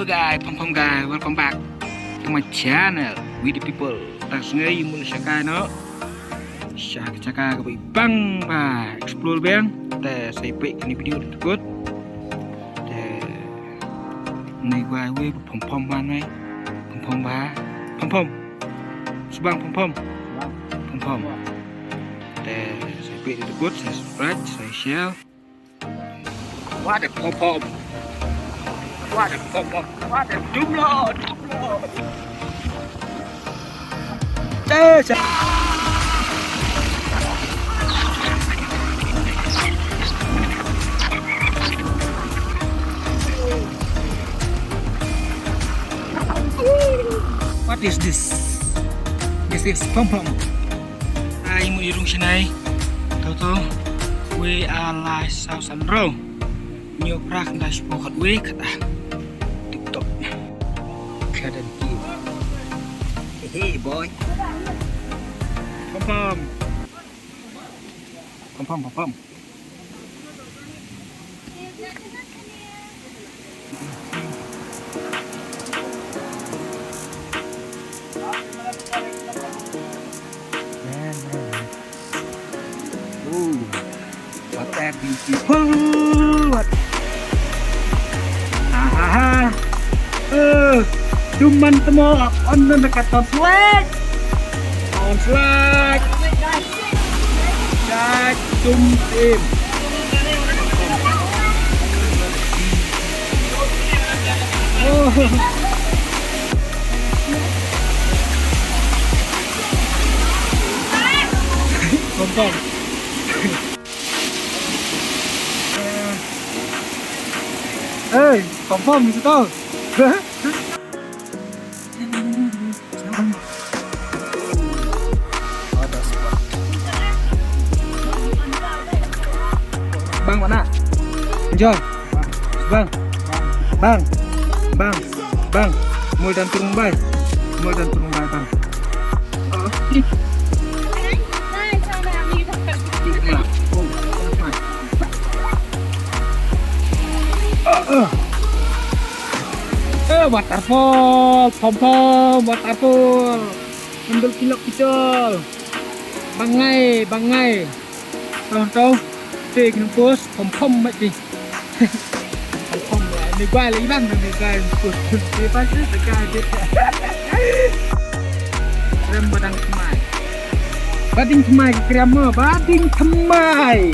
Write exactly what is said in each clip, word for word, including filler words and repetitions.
Guy, pom pom guy, welcome back to my channel, We the People. Tang sngi ïa mut sha kai no. Sha ka jaka kaba i bang ba explore biang. Te sa ïa peit kane video da kut. Te ne guy we pom pom ba nai. Pom pom ba. Pom pom. Subang pom pom. Pom pom. Te sa ïa peit da kut, sa subscribe, sa share. What a pom pom. What a pom pom. What a dumlo, dumlo. Te sa- What is this? This is pom pom. Ai mu irung sinai. Tau tu. We are live South Central. Nyo prak na shpo kat we kat ah. TikTok. Kadan ki. Hey, hey, boy. Pom pom. Pom pom, pom pom. Ooh, what a beautiful, what? Ah, ah, ah. Eh, dum man temo on nan dekat on slide. On slide. Slide dum tim. Oh. Pom pom. Hey, pom pom gitu. Bang mana? Enjoy. Bang. Bang. Bang. Bang. Mul dan turun bai. Mul dan turun bai bang. Eh, waterfall, pom pom, waterfall. Sambil kilok kicol. Bangai, bangai. Tong tong. Te kin pos, pom pom mat ni. Pom pom ni bai lagi bang ni bai pos. Ni bai tu dekat dia. Rem badang kemai. Bading kemai ke kriam mo, bading kemai.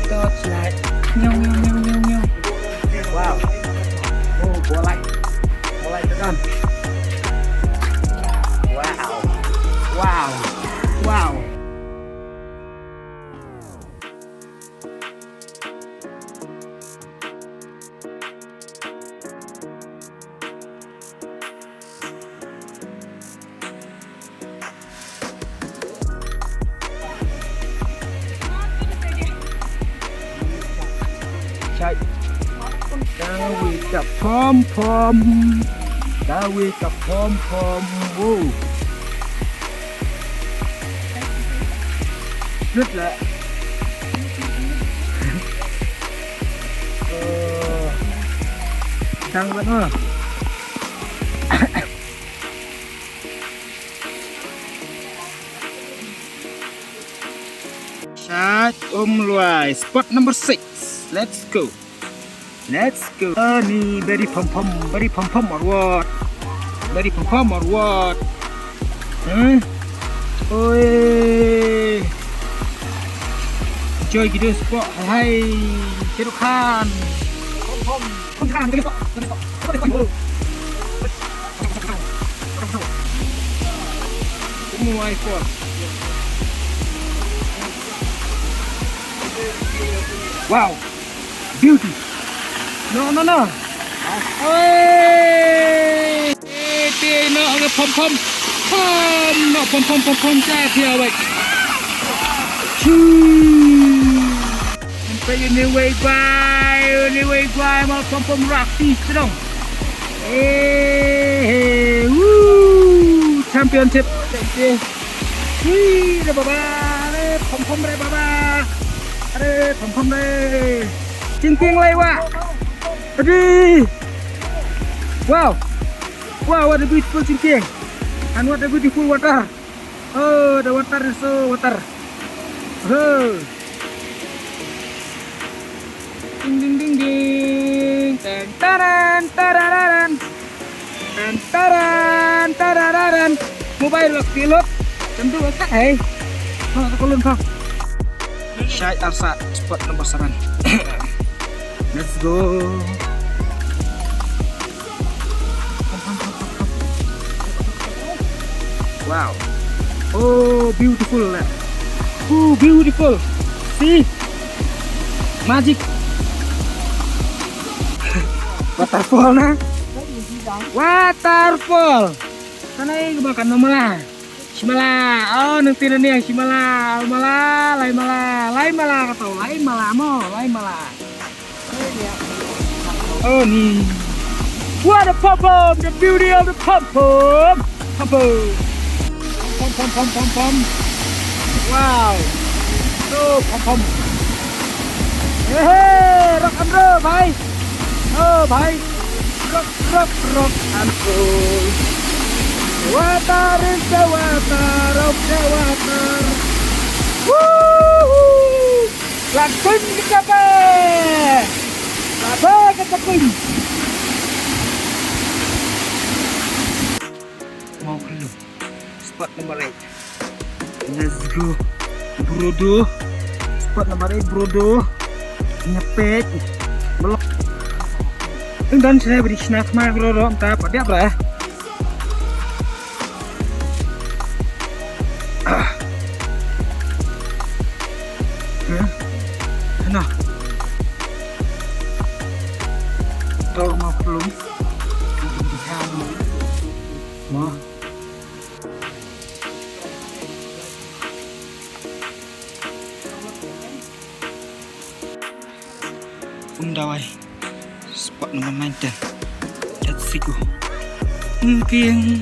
Torchlight. Nyong nyong nyong nyong nyong. Wow. Oh, bolai. Bolai tekan. Wow. Wow. Wow. Chai. Dawi ka pom pom. Dawi ka pom pom. Wow. Lut lah. Oh. Dang banget. Sat Um Luai, spot number six. Let's go. Let's go. Ani, very pom pom, very pom pom or what? Very pom pom or what? Hmm? Oi. Joy video spot. Hai, Shah Rukh Khan. Pom pom. Pom pom. Wow. Beauty. No, no, no. Oi. Eh, te no, no, pom pom. Pom, no, pom pom, pom pom, cha, te awai. Chuu. Anyway, bye. Anyway, bye. Mo pom pom rak ti sedong. Eh, eh, woo. Championship. Wee, re baba. Re pom pom re baba. Re pom pom re. Ching king lai wa. Adi! Wow! Wow, what a beautiful Jingkieng! And what a beautiful water! Oh, the water is so water! Oh! Ding ding ding ding! Tan taran tarararan! Tan taran tarararan! Mobile lock tilot! Tentu ka hai! Oh, aku lun kau! Shai Arsa, spot number seven. Let's go. Wow. Oh, beautiful. Oh, beautiful. See? Magic. Waterfall na? Waterfall. Sana ini makan nomor lah. Shimala, oh, nang tin ïa Shimala, mala, lai mala, lai mala ka to, lai mala mo, lai mala. Oh, ni. What a pom pom, the beauty of the pom pom. Pom pom. Pom pom pom pom pom. Wow. So pom pom. Hey, hey, rock and roll, bhai. Oh, bhai. Rock, rock, rock and roll. Water is the water of the water. Woohoo! Langsung kita pe. Apa kata pun? Mau keluar. Spot number eight. Let's go. Brodo. Spot number eight, brodo. Nyepet. Belok. Tung don sini beri snack mah brodo. Entah apa dia, bro. Ah. Hah? Nah. Tau mah belum. Mah. Umdawai. Spot number nine ten. Let's go. Jingkieng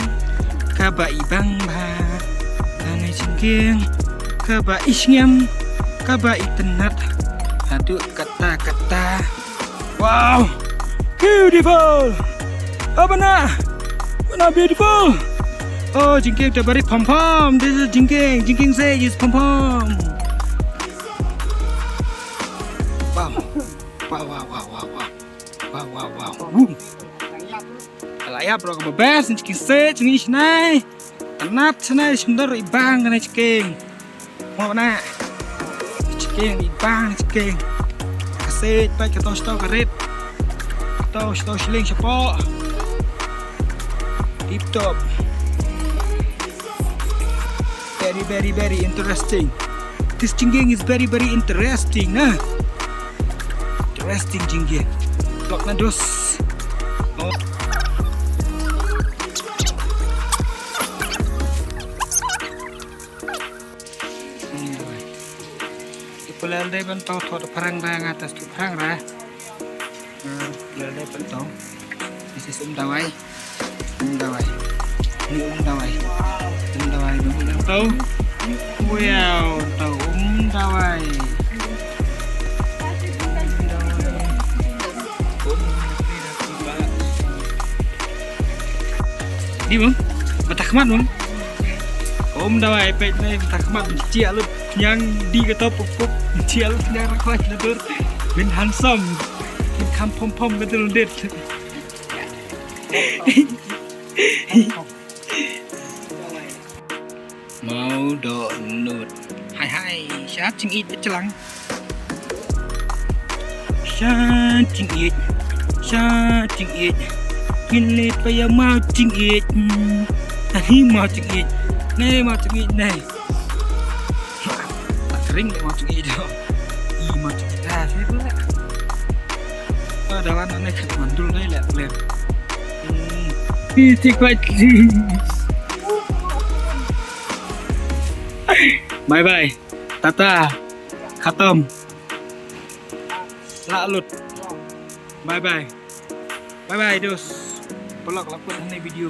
kaba i bang ba. Tang i jingkieng kaba i sngem kaba i tnat. Haduh kata kata. Wow! Beautiful! Oh, bana! Bana beautiful! Oh, jingkieng te bari pom pom. This is jingkieng. Jingkieng say is pom pom. Wow. Wow, wow, wow, wow, wow. Wow, wow, wow. Woo. Ka la ïap ruh kaba best, jingkieng say, jingkieng shnai. Tnat shnai, sngewdor i bang kane jingkieng. Mo na. Jingkieng i bang jingkieng. Ka sej pat ka to shnong ka rit. Ka to shnong shilling shapoh. Tip top. Very, very, very interesting. This jingkieng is very, very interesting, nah. Interesting jingkieng. Blok na dos. Oh. Ipulal dei ban tau thot pharang ra nga tas tu pharang ra. Ipulal dei ban tau. This is Umdawai. Umdawai. Ni Umdawai. Umdawai dum yang tau. Wow, tau Umdawai. Di bang, mata khmat bang. Umdawai pek nai mata khmat, cia lut nyang di ka top pup pup, cia lut nyang rakhwai na dur. Min handsome, min kham pom pom ka dur dit. Mau doh nud. Hai hai, shat jingïeit ba chlang. Shat jingïeit. Shat jingïeit. Ngin leit ba ïa mau jingïeit. Hmm. Ani mau jingïeit. Nei mau jingïeit nei. Tak kering leh mau jingïeit doh. I mau jingïeit dah, saya pula. Oh, dawan aneh kat mandul nei leh, leh. Hmm. Ih, cik kuat. Bye bye. Tata. Khatam. Lah lut. Bye bye. Bye bye, dos. Pelok laput hangne video.